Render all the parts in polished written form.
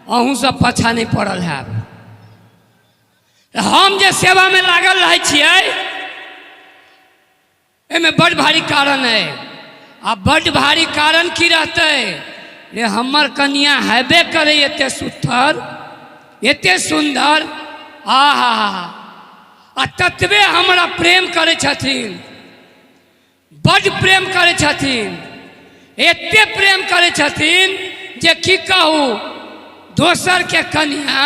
अहूँ सब पाछा नहि पड़ल हैब। हम जे सेवामे लागल रहै छियै, एहिमे बड्ड भारी कारण है। आ बड्ड भारी कारण की रहतै रे? हमर कनिया हेबे करै एते सुथर, एते सुन्दर, आ हा हा, आ ततबे हमरा प्रेम करै छथिन, बड्ड प्रेम करै छथिन, एते प्रेम करै छथिन जे की कहू। दोसरके कनिया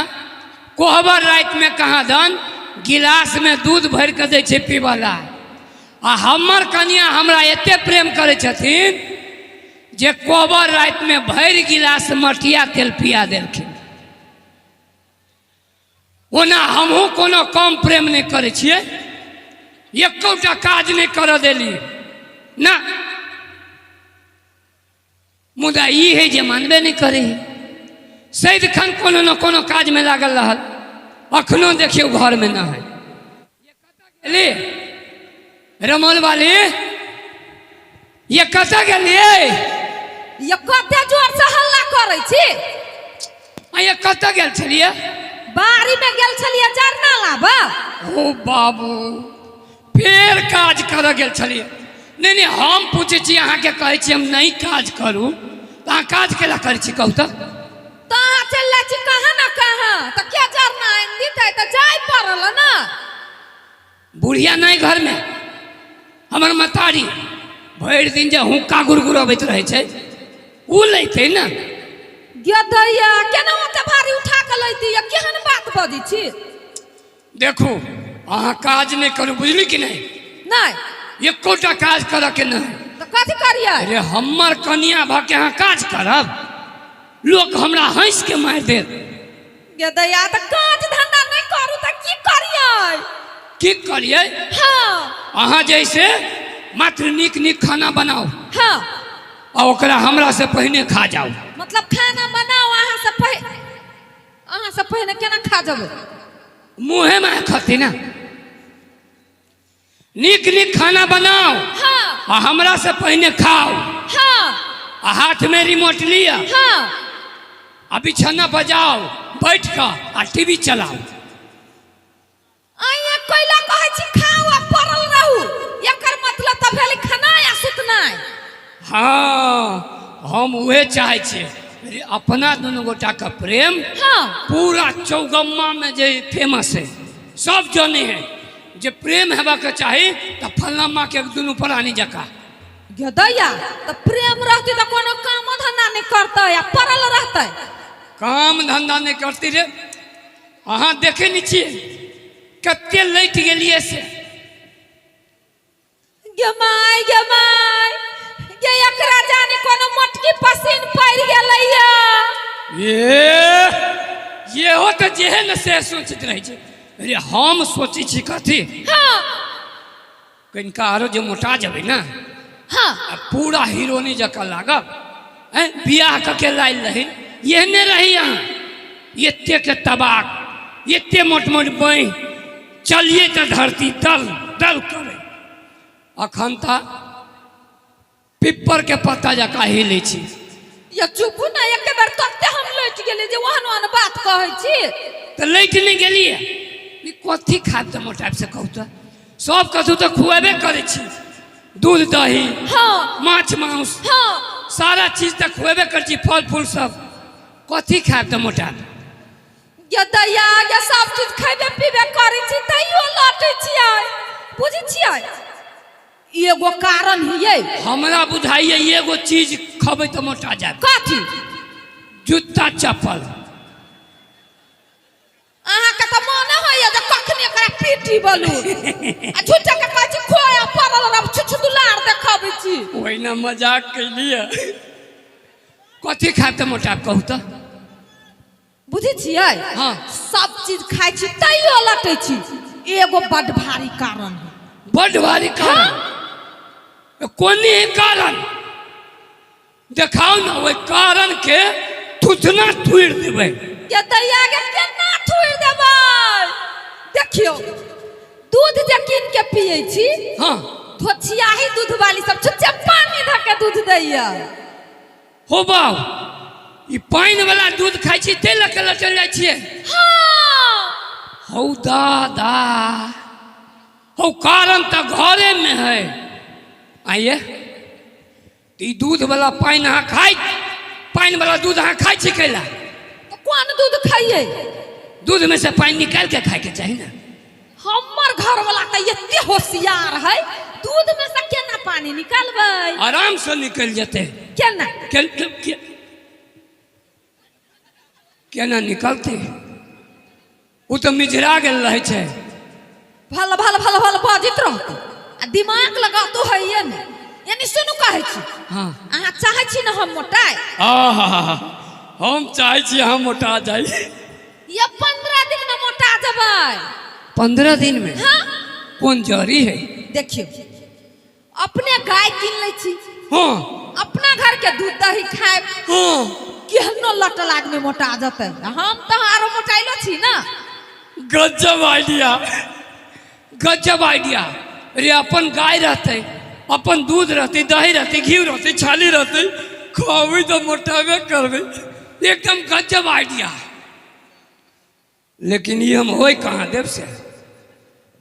कोहबर रातिमे कहाँ दन गिलासमे दूध भरि कऽ दै छै पीबऽ ला, आ हमर कनिया हमरा एते प्रेम करै छथिन जे कोहबर रातिमे भरि गिलास मटिया तेल पिया देलखिन। ओना हमहूँ कोनो कम प्रेम नहि करै छियै, एकोटा काज नहि करऽ देली ना, मुदा ई है जे मानबे नहि करै है, सदिखन कोनो ने कोनो काजमे लागल रहल। अखनो देखियौ, घरमे न है। गेली रमौल वाली, ये कतऽ गेलियै? ये कते जोर से हल्ला करै छी? आ ये कतऽ गेल छलियै? बाड़ी में गेल छलियै जरना लाबऽ। ओ बाबू, फेर काज करऽ गेल छलियै? नहि नहि, हम पूछै छी अहाँके, कहै छी हम नहि काज करू, तऽ अहाँ काज केला करै छी, कहू तऽ? तऽ अहाँ चलि जाइ छी कहाँ ने कहाँ, तऽ के जरना आनि दितै? तऽ जाय पड़ल ने। बुढ़िया नहि घरमे, हमर मतारी भरि दिन जे हुक्का गुड़गुड़बैत रहै छै, ओ लैतै ने। गे दैया, केना ओते भारी उठा कऽ लैती? ये केहन बात बजै छी? देखू, अहाँ काज नहि करू, बुझली कि नहि? नहि। एकोटा काज करऽ के नहि। तऽ कथी करियै? अरे, हमर कनिया भऽ के अहाँ काज करब? लोक हमरा हँसि के मारि देत। गे दैया, तऽ काज धंधा नहि करू तऽ की करियै? की करियै? हाँ। अहाँ जैसे मात्र नीक नीक खाना बनाउ आ ओकरा हमरा से पहिने खा जाउ। मतलब खाना बनाउ, अहाँ से पहिने केना खा जेबै? मुँहेमे खती ने। नीक नीक खाना बनाउ आ हमरा से पहिने खाउ आ हाथमे रिमोट लिअ आ बिछौना पर जाउ, बैठ कऽ आ टीवी चलाउ। आइए कैला कहै छी खाउ आ पड़ल रहू? एकर मतलब तऽ भेल खेनाइ आ सुतनाइ। हँ, हम उहे चाहै छियै। अरे, अपना दुनू गोटाके प्रेम पूरा चौगम्मामे जे फेमस है, सब जानै है जे प्रेम हेबाके चाही तऽ फल्लाँ के दुनू प्राणी जकाँ। गे दैया, तऽ प्रेम रहतै तऽ कोनो कामो धंधा नहि करतै आ पड़ल रहतै? काम धंधा नहि करती रे, अहाँ देखै नहि छियै कते लटि गेलियै से? गे माय, गे माय गे, एकरा जाने कोनो मोटकी पसीन पड़ि गेलैया। ये येहो तऽ जे है ने से सोचैत रहै छै। अरे, हम सोचै छी कथी? कनिका आरो जे मोटा जेबै ने आ पूरा हीरोनी जकाँ लागब। हैं, बियाह कऽ के लायल रही, एहने रही अहाँ, एते के तबाक, एते मोट मोट बाँहि, चलिए तऽ धरती दल दल करै। अखन तऽ पिप्पर के पत्ता जकाँ हिलै छी। या चुपू ने, एके बेर तते हम लटि गेलियै जे ओहन ओहन बात कहै छी। तऽ लटि नहि गेलियै? ई कथी खायब तऽ मोटायब से कहू तऽ? सब कथू तऽ खुएबे करै छी, दूध दही, माछ मांस, सारा चीज तऽ खुएबे करै छी, फल फूल सब। कथी खायब तऽ मोटायब? गे दैया गे, सब चीज खैबे पीबे करै छी, तैयो लटै छियै। बुझै छियै, एगो कारण हियै। हमरा बुझाइए एगो चीज खबै तऽ मोटा जायब। कथी? जूता चप्पल। अहाँके तऽ मने होइए जे कखनी एकरा पीटी बोलू, आ झूठे के कहै छी खोया पड़ल रहब, छुछु दुलार देखबै छी। ओहिना मजाक कैलियै। कथी खायब तऽ मोटायब, कहू तऽ? बुझै छियै? हाँ। सब चीज खाइ छी, तैयो लटै छी। एगो बड भारी कारण है। बड भारी कारण? कोन कारण देखाउ ने, ओहि कारण के थुथना थुड़ि देबै। के दैया के, केना थुड़ि देबै? देखियौ, दूध जे कीन के पियै छी, धोछियाही दूध वाली सब छुच्छे पानी धऽ के दूध दैया। हो बाउ, ई पानि वाला दूध खाइ छी ताहि लऽ के छियै? हाँ। हौ दादा, हौ कारण तऽ घरेमे है। आइए तऽ ई दूध वाला पानि अहाँ खाइ, पानि वाला दूध अहाँ खाइ छी कैला? तऽ कोन दूध खाइए? दूध में से पानि निकालि के खायके चाही ने। हमर घरवाला तऽ एते होशियार है, दूध में से केना पानी निकालबै? आराम से निकलि जेतै। केना? केना निकलतै? ओ तऽ मिझरा गेल रहै छै। भल भल भल भल बजैत रहतै आ दिमाग लगातो है ने। यानी सुनू, कहै छी। हाँ। अहाँ चाहै छी ने हम मोटाइ? आहा, हम चाहै छी हम मोटा जाइ। ये 15 दिन में मोटा जेबै। 15 दिन में? हाँ। कोन जड़ी है? देखियौ, अपने गाय कीन लै छी। हाँ। अपना घर के दूध दही खायब। हाँ। केहनो लटल आदमी मोटा जेतै। हम तऽ आरो मोटाइलो छी ने। गजब आइडिया, गजब आइडिया रे। अपन गाय रहतै, अपन दूध रहतै, दही रहतै, घी रहतै, छाली रहतै, खुआबै तऽ मोटाबे करबै। एकदम गजब आइडिया। लेकिन ई हम होय कहाँ देब से?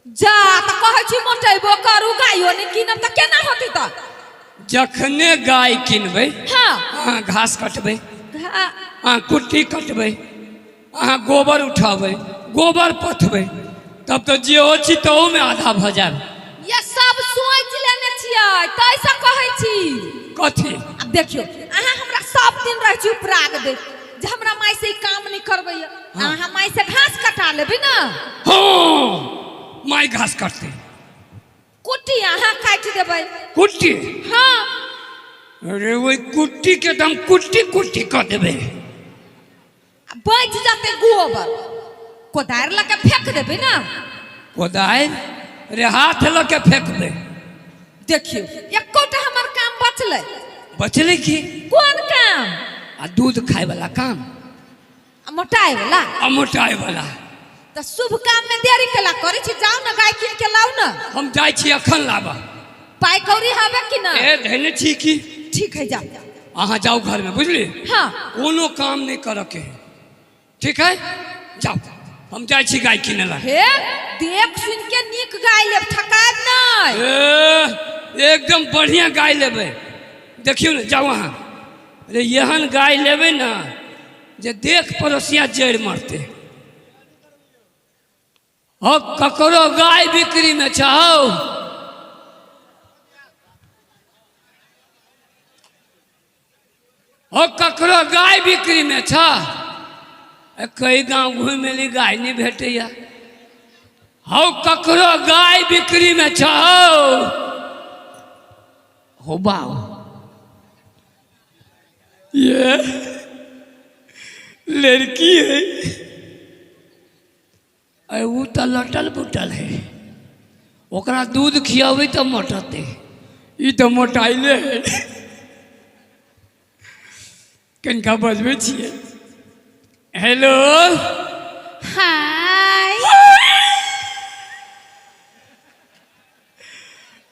जा तऽ कहै छी मोटेबो करू, गायो नहि कीनब तऽ केना होतै तऽ? जखने गाय किनबै, हाँ, अहाँ घास कटबै, घा- अहाँ कुट्टी कटबै, अहाँ गोबर उठाबै, गोबर पथबै, तब तऽ जे हो छी तहूमे आधा भऽ जायब। ये सब सोचि लेने छियै तैसँ कहै छी। कथी? आब देखियौ, अहाँ हमरा सब दिन रहै छी उपराग दे जे हमरा माय से ई काम नहि करबैया। हाँ। अहाँ माय से घास कटा लेबै ने? हाँ, माय घास काटतै। कुट्टी अहाँ काटि देबै। कुट्टी? हाँ। अरे ओहि कुट्टी के तऽ हम कुट्टी कुट्टी कऽ देबै। आ बचि जेतै गोबर, कोदारि लऽ के फेंक देबै ने? कोदारि रे, हाथ लऽ के फेंकबै। देखियौ, एकोटा हमर काम बचलै? बचलै की? कोन काम? आ दूध खाय वाला काम। आ मोटाइ वाला? आ मोटाइ वाला। तऽ शुभ काम में देरी केला करै छी? जाउ ने, गाय कीन के लाउ ने। हम जाइ छी अखन लाबऽ। पाइ कौड़ी हवे कि ना? ए, धेने छी की। ठीक है, जाउ। अहाँ जाउ घर में, बुझली? हाँ। कोनो काम नहीं करऽ के है, ठीक है? जाउ, हम जाइ छी गाय किने ला। हे, देख सुन के नीक गाय लेब, ठकायब नहि। ए, एकदम बढ़िया गाय लेबै। देखियौ ने, जाउ अहाँ। अरे एहन गाय लेबै ने जे देख पड़ोसिया जड़ि मरतै। हो, ककरो गाय बिक्री में छौ? हो, ककरो गाय बिक्री में छ? ए, कई गांव घूमि एली, गाय नहीं भेटैया। हौ, ककरो गाय बिक्री में छ? हो बाऊ, ये लड़की है। अरे ओ तऽ लटल बुटल है, ओकरा दूध खियाबै तऽ मोटतै, ई तऽ मोटाइले है। कनिका बजबै छियै। हेलो। हाय।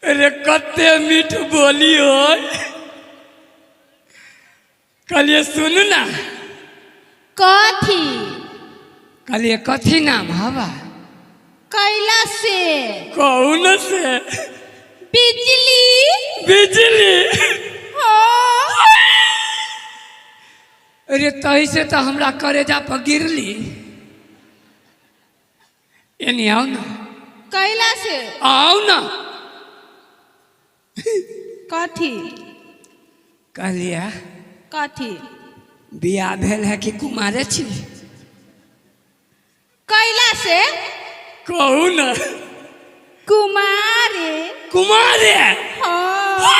अरे कते मीठ बोली हो। कहलिए सुनू ना। कथी? कहलिए कथी नाम हवा? कैला से? कहू न से। बिजली। बिजली? हाँ। अरे तही से तऽ हमरा करेजा पर गिरली। एनी आउ ना। कैला से? आउ ना। कथी? कहलिए कथी? बियाह भेल है कि कुमारे छी? कैला से? कहू ना। कुमारे। कुमारे? हाँ।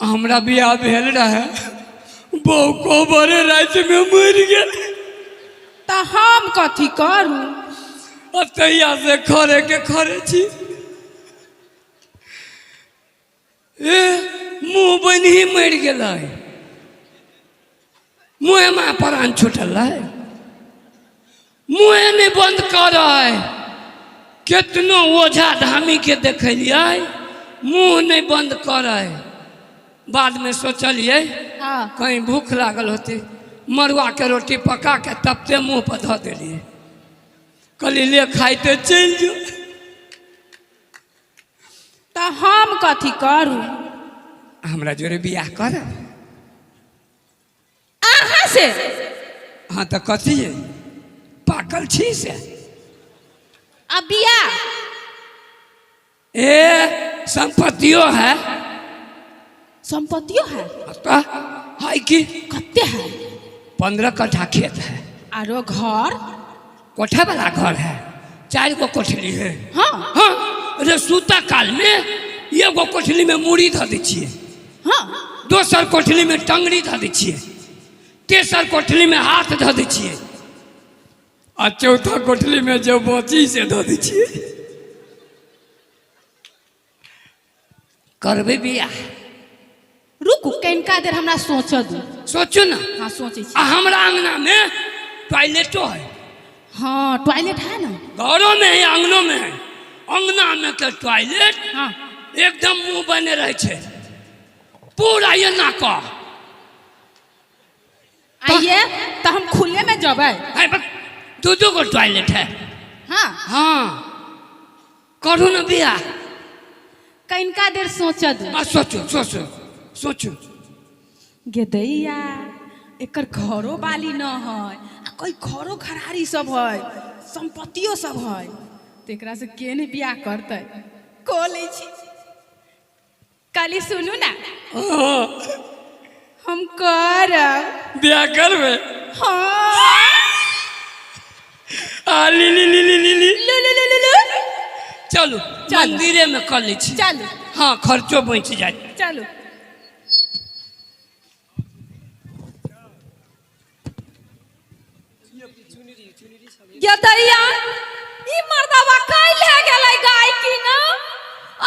हमरा बियाह भेल रहे, बहु कोबरे राति में मरि गेल। तऽ हम कथी करू? आ तहिया से खरे के खरे छी। ए, मुँह बनि ही मरि गेलै, मुँहे में प्राण छूटल है, मुँहे नहीं बंद करै। केतनो ओझा धामी के देखलियै, मुँह नहि बंद करै। बादमे सोचलियै हाँ। कहीं भूख लागल होतै, मड़ुआके रोटी पका के तबते मुँह पर धऽ देलियै। कहलियै ले खाइते चलि जो। तऽ हम कथी करू? हमरा जोरे बियाह करब? अहाँ से? हाँ तऽ कथी है, पाकल छी से? आ बियाह? ए संपत्तियो है। संपत्तियो है? तऽ है की। कते है? 15 कट्ठा खेत है। आरो घर? कोठा वाला घर है, 4 गो कोठली है। हाँ। हाँ, अरे सूता काल में एगो कोठली में मूड़ी धऽ दै छियै। हाँ। दोसर कोठली में टंगड़ी धऽ दै छियै, तेसर कोठली में हाथ धऽ दै छियै, आ चौथा कोठली में जो बची से धऽ दै छियै। करबै बियाह? रुकू कनिका देर हमरा सोचऽ दू। सोचू ना। हाँ सोचै छी। आ हमरा अंगना में टॉयलेटो है। हाँ टॉयलेट है ना? घरों में है, अंगनों में है। अंगना में के टॉयलेट हाँ एकदम मुंह बने रहे छै पूरा एना कऽ। आइए तो हम खुले में जबै। है बस, दू दू गो टॉयलेट है। हाँ। हाँ करू ना बियाह। कनिका देर सोचऽ दू। आ सोचू सोचू सोचू। गेदैया एकर घरो बाली न है आ कोई घरो घरारी सब है, संपत्तियो सब है, तऽ एकरा से के नहि बियाह करतै? कऽ लै छी। काली सुनू ना। हाँ, हम करब। बियाह करबै? हाँ। आ ली ली ली ली ली ली। लू लू लू लू लू। चलू मंदिरे में कर लै छी। चलू। हाँ खर्चो बचि जायत। चलू। गेदैया ई मर्दवा काल्हि गेलै गाय कीन,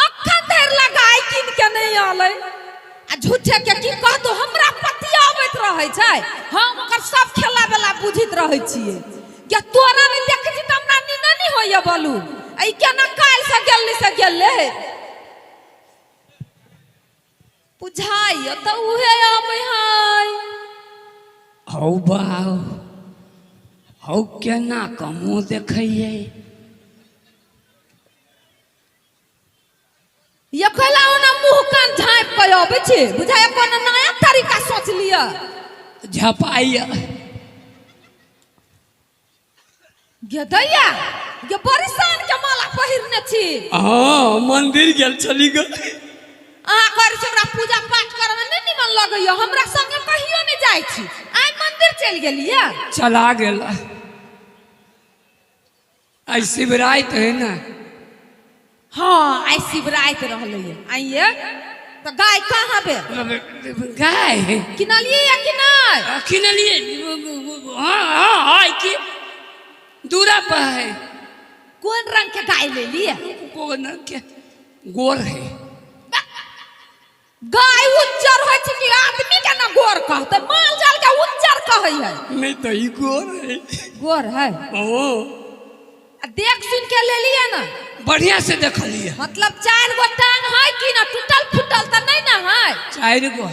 अखन धरि ला गाय कीन के नहि आलै। आ झूठे के की कहतो हमरा पतियाबैत रहै छै, हम ओकर सब खेला बेला बुझैत रहै छियै। गे तोरा नहि देखै छी तऽ हमरा नींद नहि होइए। बोलू आ ई केना काल्हि से गेलै से गेलै बुझाइए तऽ उहे आबै है। हौ बाउ हौ केना कऽ मुँह देखैयै? ये कहला ओना मुँह कान झाँपि कऽ अबै छी, बुझाइए कोनो नया तरीका सोच लिअ। झपाइए। गे दैया गे बड़ी शान के माला पहिरने छी। हाँ मंदिर गेल छली ग। अहाँ करै छी हमरा पूजा पाठ करमे नहि निमन लगैया, हमरा संगे कहियो नहि जाइ छी, आइ मंदिर चलि गेलियै। चला गेल। आइ शिवराति है ना? हाँ आइ शिवराति रहलै। आइये तऽ गाय कहाँ बे? गाय किनलियै या कि नहि? किनलियै। हाँ हाँ आइ की दूरा पर है। कोन रंग के गाय लेलियै? कोन रंग के? गोर है। गाय उज्जर होइ छै कि आदमी के ना गोर कहतै? माल जाल के उज्जर कहै है। नहीं तो ई गोर है। गोर है। ओ आ देख सुन के लेलियै ना? बढ़िया से देखलियै। मतलब 4 गो टांग है कि ना? टूटल फूटल तऽ नहीं ना है? 4 गो,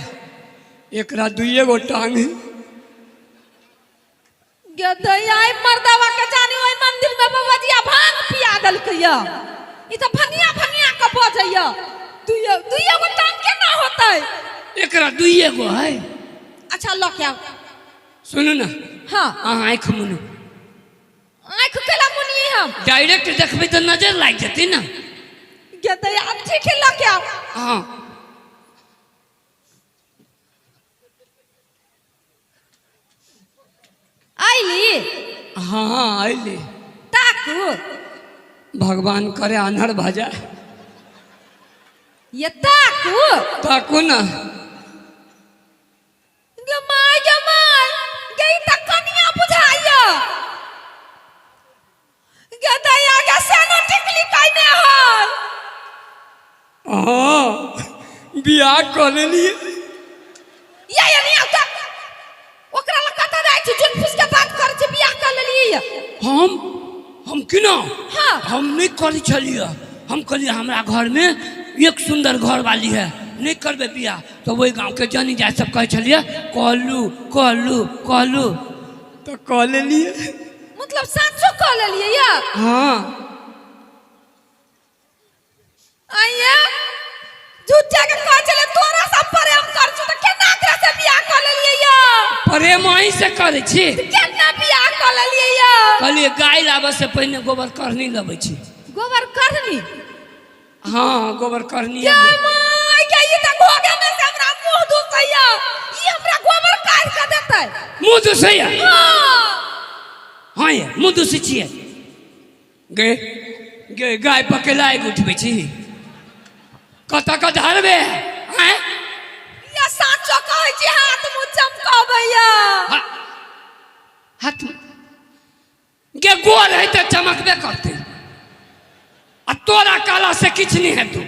एकरा 2 गो टांग है। गेदैया ई मर्दवा के जानी ओहि मंदिर में बाबाजिया भांग पिया देलकैया, ई तऽ भंगिया भंगिया के बजैया। दुइये गो टांग केना होतै? एकरा 2 गो है। अच्छा लऽ के आउ। सुनू ना। हाँ। अहाँ आँखि मुनू। आँखि केला मुनिए हम? डायरेक्ट देखबै तऽ नजर लागि जेतै ना। गेदैया ठीक है लऽ के आउ। हाँ। आइली? हाँ आइली। ताकू। भगवान करे आन्हर भऽ जाए। ये ताकू। ताकू ना। गे my गे my गे ई तऽ कनिया बुझाइया। गे दैया गे सेनो टिकली कइने है। हाँ बियाह कऽ लेलियै। ये ये नहीं आता ओकरा लग कतऽ जाइ छी? झूठ फूस के बात करै छी, बियाह कऽ लेलियै। हम किना? हाँ। हम नहि करै छलियै। हम कहलियै हमरा घरमे एक सुन्दर घरवाली है, नहि करबै बियाह तऽ ओहि गाँवके जनी जाय सब कहै छलियै कहलू कहलू कहलू, तऽ कऽ लेलियै। मतलब साँचो कऽ लेलियै या? हाँ। आइए झूठे के कहै छलै तोरा सब प्रेम कर छु तऽ केना एकरा से बियाह कऽ लेलियै या? प्रेम अहीं से करै छी। केना बियाह कऽ लेलियै या? कहलियै गाय लाबऽ से पहिने गोबर करनी लबै छी। गोबर करनी? हाँ, गोबर करनी। गे माय गे, ई तऽ घोघे में से हमरा मुँह दुसैया, ई हमरा गोबर काटि कऽ देतै। मुँह दुसैया? हाँ। हाँ ये मुँह दुसै छियै। गे गे गाय पकेला आगि उठबै छी, कतऽ कऽ धरबे आँय? या साँचो कहै छी हाथ मुँह चमकबैया। हाथ गे गोर है तऽ चमकबे करतै, आ तोरा काला से किछु नहि हेतौ।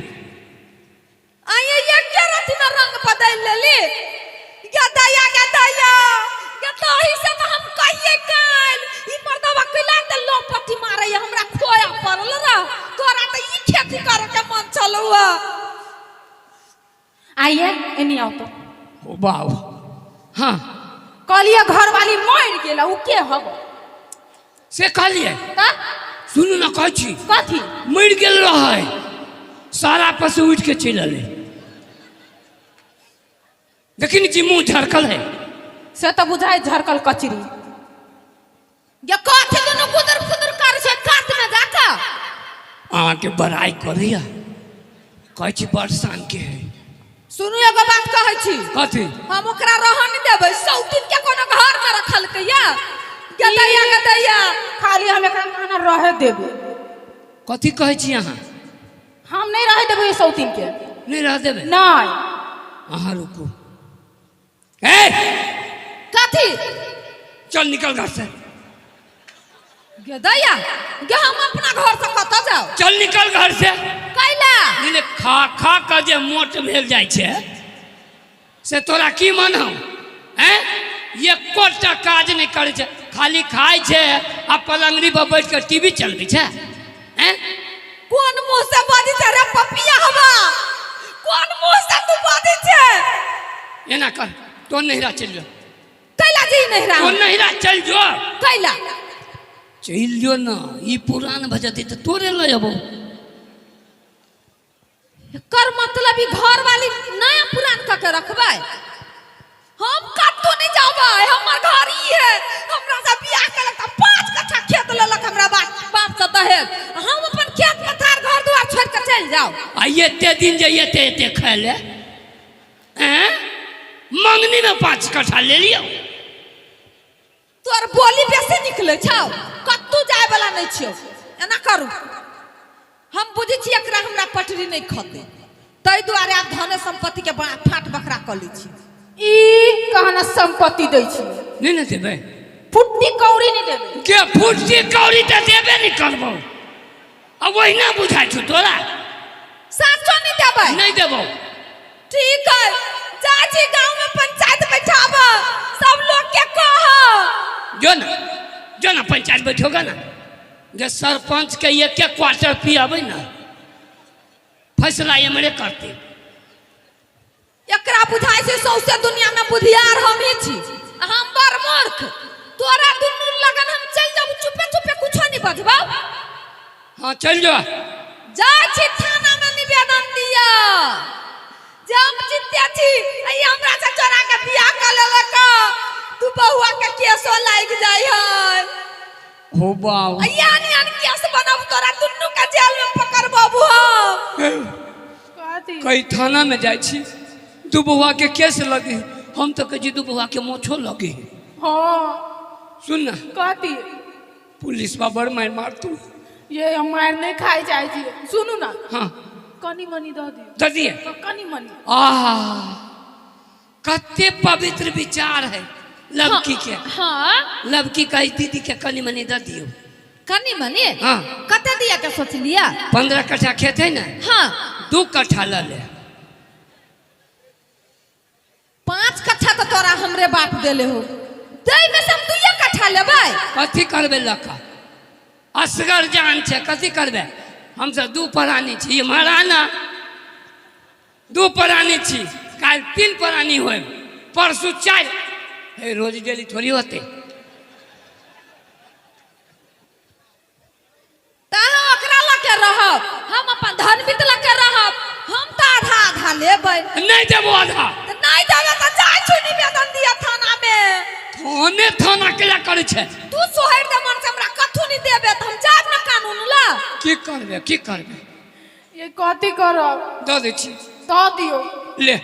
आइए एके राति में रंग बदलि लेली। गे दैया गे दैया गे, तही से तऽ हम कहिए काल्हि ई मर्दवा कैला तऽ लौपटी मारैया, हमरा खोया पड़ल रह। तोरा तऽ ई खेती करे के मन छलौ। आइए एनी आओ तो। ओ बाबू। हाँ। कहलिए घरवाली मरि गेल, उ के हब? से कहलिए? तऽ सुनू ने कहै छी। कथी? मरि गेल रहै, सारा पशु उठि के चलि एलै। देखी ने जी मुँह झरकल है। से तऽ बुझाइ झरकल कचरी। गे कथी दुनू कुदुर फुदुर कर छै कात में जाके? अहाँके बड़ाई करैया, कहै छी बड़ शान के है। सुनू एगो बात कहै छी। कथी? हम ओकरा रहऽ नहि देबै, सौतीन के कोनो घर में रखलकै या। गे दैया गे दैया, खाली हम एकरा खाना रहे देबै। कथी कहै छी अहाँ? हम नहीं रहे देबै ई सौतीन के। नहीं रह देबै? नहीं। अहाँ रुकू। ए कथी? चल निकल घर से। गे दैया गे, हम अपना घर से कतऽ जाउ? चल निकल घर से। कैला? नहीं नहीं, खा खा कऽ जे मोट भेल जाइ छै से तोरा की मन हौ? हैं, एकोटा काज नहि करै छै, खाली खाइ छै आ पलंगड़ी पर बैठ कऽ टीवी चलबै छै। हैं? कोन मुंह से बाजै छै रे पपिया हवा? कोन मुंह से तू बाजै छै? एना कर, तो नहिरा चलि जो। कैला जी नहिरा? तो नहिरा चलि जो। कैला चलि जो ना, ई पुरान भऽ जेतै तऽ तोरे लऽ अबौ। एकर मतलब ई घर वाली नया पुरान कऽ के रखबै? हम कतौ नहीं जाबै, हमर घर ई है। हमरा से बियाह केलक तऽ 5 कट्ठा खेत लेलक हमरा बाप से दहेज, हम अपन खेत पथार घर दुआर छोड़ि के चलि जाउ? आ एते दिन जे एते एते खाय ले, ऐं? मंगनी में 5 कट्ठा ले लियौ। तोर बोली बेसी निकलै छौ, कतौ जाय वाला नहीं छियौ। एना करू, हम बुझै छी एकरा हमरा पटरी नहीं खतै, ताहि दुआरे आब धन संपत्ति के फाट बखरा कऽ लै छी। ई कहना संपत्ति दै छी। नहीं ने देबै? फुट्टी कौड़ी नहीं देबै। के फुट्टी कौड़ी तऽ देबे नहीं करबौ, आ ओहिना बुझाइ छौ तोरा। साचो नहीं देबै? नहीं देबौ। ठीक है, जा छी गांव में पंचायत बैठाब, सब लोग के कह। जो ना, जो ना पंचायत बैठोगा ना, जे सरपंच के एक एक क्वार्टर पियाबै ना, फैसला एमरे करते। एकरा बुझाइ छै सौंसे दुनिया में बुधियार हम ही छी, हम बड़ मूर्ख। तोरा दुनू लगन हम चलि जाबू, चुपे चुपे कुछो नहीं बजबौ। हाँ चल जो। जा छी थाना में निवेदन दिया जे हम जितते छी, ई हमरा से चोरा के बियाह कऽ लेलक, तू बहुआ के केसो लागि जाइ है। हो बाऊ। यान यान केस बनाबू, तोरा दुनू के जेल में पकड़बाबू हम। कथी? कई थाना में जाइ छी, दू बउआ के केस लगे, हम तो कहै छी दू बउआ के मोछो लगे। हाँ। सुन ना। कथी? पुलिस बा बड़ मार मारतू। ये हम मार नहीं खाए जाइ छी। सुनू ना। हाँ। कनी मनी दऽ दियौ। दऽ दिए? हाँ, कनी मनी। आह, कते पवित्र विचार है लड़की के। हाँ। लड़की कही दीदी के कनी मनी दऽ दियौ। कनी मनी? हाँ। कते दिया के सोचलिया? 15 कट्ठा खेत है ना? हाँ। 2 कट्ठा लऽ ले। 5 कट्ठा तो तोरा हमरे बाप देले हो, दै में से हम 2 कट्ठा लेबै। कथी करबै लक्का? असगर जान छै, कथी करबै? हमसब 2 प्राणी छी, इम्हर आना दू प्राणी छी, काल्हि तीन प्राणी होय, परसू चारि। हे रोज डेली थोड़ी होते। तऽ अहाँ ओकरा लऽ के रहब, हम अपन धन बीत लऽ के रहब। हम तऽ आधा आधा लेबै। नहीं देबो आधा। तऽ नहि देबै तऽ जाइ छी निवेदन दिअ थाना मे। थाने थाना केला करै छै? तू सोहरि दे मन से, हमरा कथू नहि देबे तऽ हम जायब ने कानून लऽ। की करबै, की करबै? ये कथी करब? दऽ दै छी। दऽ दियौ। ले,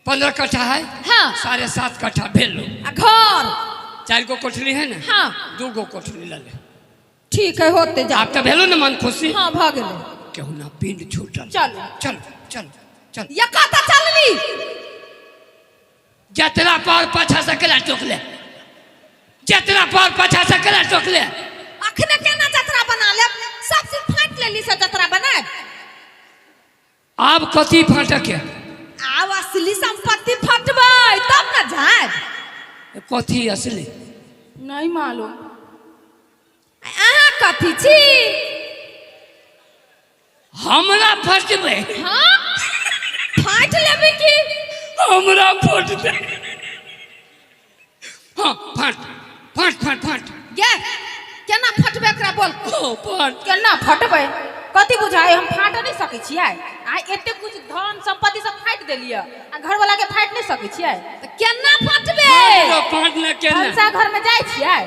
15 कट्ठा है। हाँ। 7.5 कट्ठा भेल। आ घर? 4 गो कोठली है ने? हाँ। 2 गो कोठली लऽ ले। ठीक है, होते जा। आब तऽ भेलो ने मन खुशी? हाँ, भऽ गेलै। केहू ना पिंड छूटल। चलू। चल चल चल। ये कतऽ चलली? जतरा पर पाछा से केला टोकले, जतरा पर पाछा से केला टोकले। अखने केना जतरा बना लेब? सब चीज फाँटि लेली से जतरा बनायब? आब कथी फाटक है? आब असली संपत्ति फटबै तब ने जायब। कथी असली? नहीं मालूम। अहाँ कथी छी? हमरा फटबै? हाँ, फाटि लेबै की? हमरा फटतै? हाँ, फाट फाट फाट फाट। गे, केना फटबै एकरा बोल। ओ फाट। केना फटबै? कथी बुझाइ हम फाट नहीं सकै छियै? आ एते कुछ धन संपत्ति सब फाटि देलियै आ घरवाला के फाटि नहीं सकै छियै? तऽ केना फटबै? फाट फाट ने केना। भनसा घर में जाइ छियै,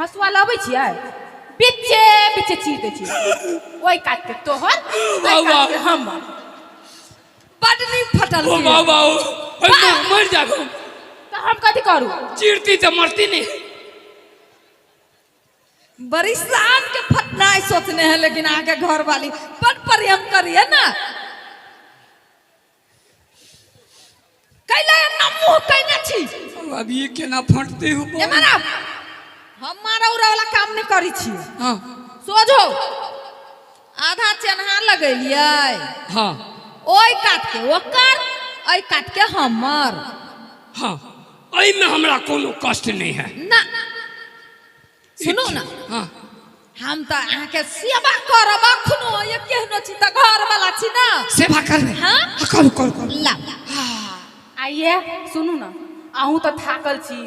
हँसुआ लबै छियै, बिच्चे बिच्चे चीर दै छियै। ओहि कात के तोहर, ओहि कात के हमर। बड नीक फटल। ओ बाबा, ओ मर जाबो। तऽ हम कथी करू? चिरती तऽ मरती नहीं। बड़ी शान के फटनाइ सोचने है, लेकिन अहाँके घर वाली बड़ प्रेम करिए ना। कैला एना मुँह कैने छी? अब ये केना फटते हो? ए मारा, हम मारा उरा वाला काम नहीं करी छी। हाँ। सोझो आधा चेन्हा लगेलियै। हाँ। ओहि कात के ओकर, एहि कात के हमर। हाँ, एहिमे हमरा कोनो कष्ट नहीं है। ना, सुनू ना। हाँ। हम तऽ अहाँके सेवा करब अखनो, ये केहनो छी तऽ घर वाला छी ना। सेवा करबै? हाँ। हाँ, करू करू करू। ला। आइए सुनू ना, अहूँ तऽ थाकल छी,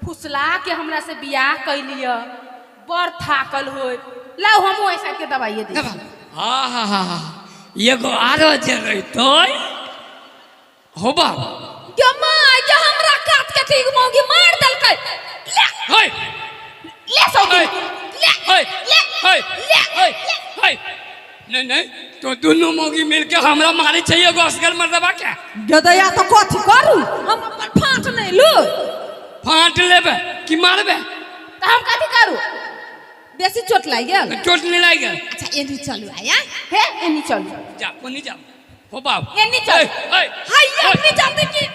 फुसला के हमरा से बियाह कैलिय, बड़ थाकल होय। लाउ, हमहूँ ऐसा के दवाइए दै छी। हाँ हाँ हाँ हाँ, एगो आरो जे रहितै हो बाबा। गे माय गे, हमरा कात के ठीक मौगी मार देलकै। ले। है। ले सौगी। है। ले। है। ले। है। ले। है। है। नहीं नहीं, तो दोनों मौगी मिलके हमरा मारे चाहिए एगो असगर मर्दबा के। गदया, तऽ कथी करू? हम अपन फाट नहि लू। फाट लेबे कि मारबे? तऽ हम कथी करू? बेसी चोट लागि गेल? चोट नहीं लागि गेल। अच्छा, एनी चलू आया। हे, एनी चलू। जा, कोनी जा हो बाब। एनी चल। है। हाय, एनी जल्दी की।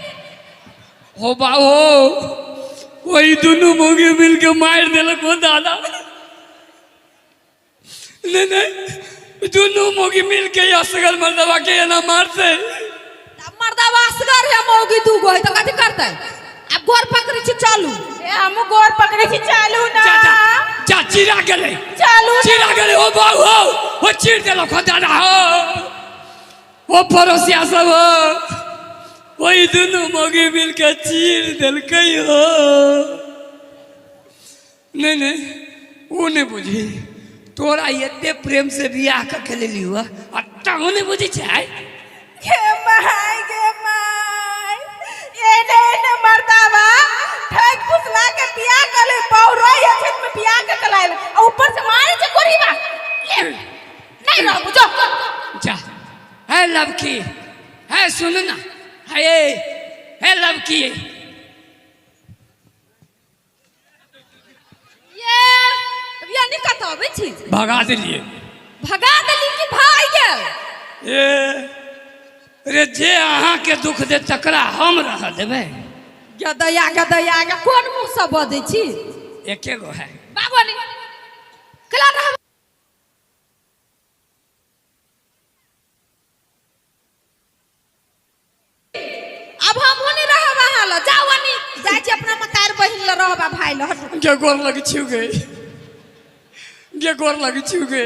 हो बाब हो, वही दोनों मौगी मिलके मार देलक हो दादा। नहीं नहीं, दोनों मौगी मिलके असगर मर्दबा के एना मारते। मर्दबा असगर है, मौगी दूगो है तऽ कथी करतै? आब गोर पकड़ै छी, चलू। ए, हमहूँ गोर पकड़ै छी, चलू ना। जा जा जा, चिरा गेलै। चलू ना। चिरा गेलै। हो बाबू हो, हो चिर देलक हो दादा हो। ओ पड़ोसिया सब हो, वही दोनों मौगी मिलके चीर देलकै हो। नहीं नहीं, वो नहीं बुझी। तोरा एते प्रेम से बियाह कऽ के लेली हुआ आ तहु नहीं बुझी छै? गे माय, गे माय, एने एने मर्दावा ठग फुसला के बियाह कर ले, पौरो या खेत में बियाह के कलायल आ ऊपर से मारे छै गोरीबा। ले, नहीं रहबू जो। जा है लवकी है, सुन ना, है है लवकी। ये यानी कतऽ अबै छी? भगा देलिए। भगा देली कि भाग गेल? ए रे, जे अहाँके दुख दे तकरा हम रह देबै? गदया गदया गे, कोन मुँह से बजै छी? एके गो है। बाबनी कला रहब। अब हम होने रहब अहाँ ल, जाउ अनी जाइ छी अपना मतार बहिन ल रहब आ भाई ल। हटू। गे गोर लग छी गे, गे गोर लग छी गे।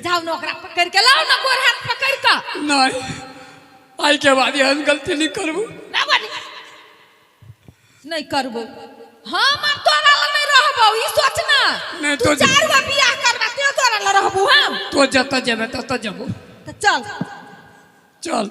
जाउ ने, ओकरा पकड़ि के लाउ ने, गोर हाथ पकड़ि के। नहीं, आइ के बाद एहन गलती नहि करबू। नहि करबो हम, आब तोरा लग नहि रहबौ, ई सोच ना। नहि। तू चारि गो बियाह करबा ते तोरा लग रहबू हम? तो जतऽ जेबे ततऽ जेबो। तऽ चल। चल।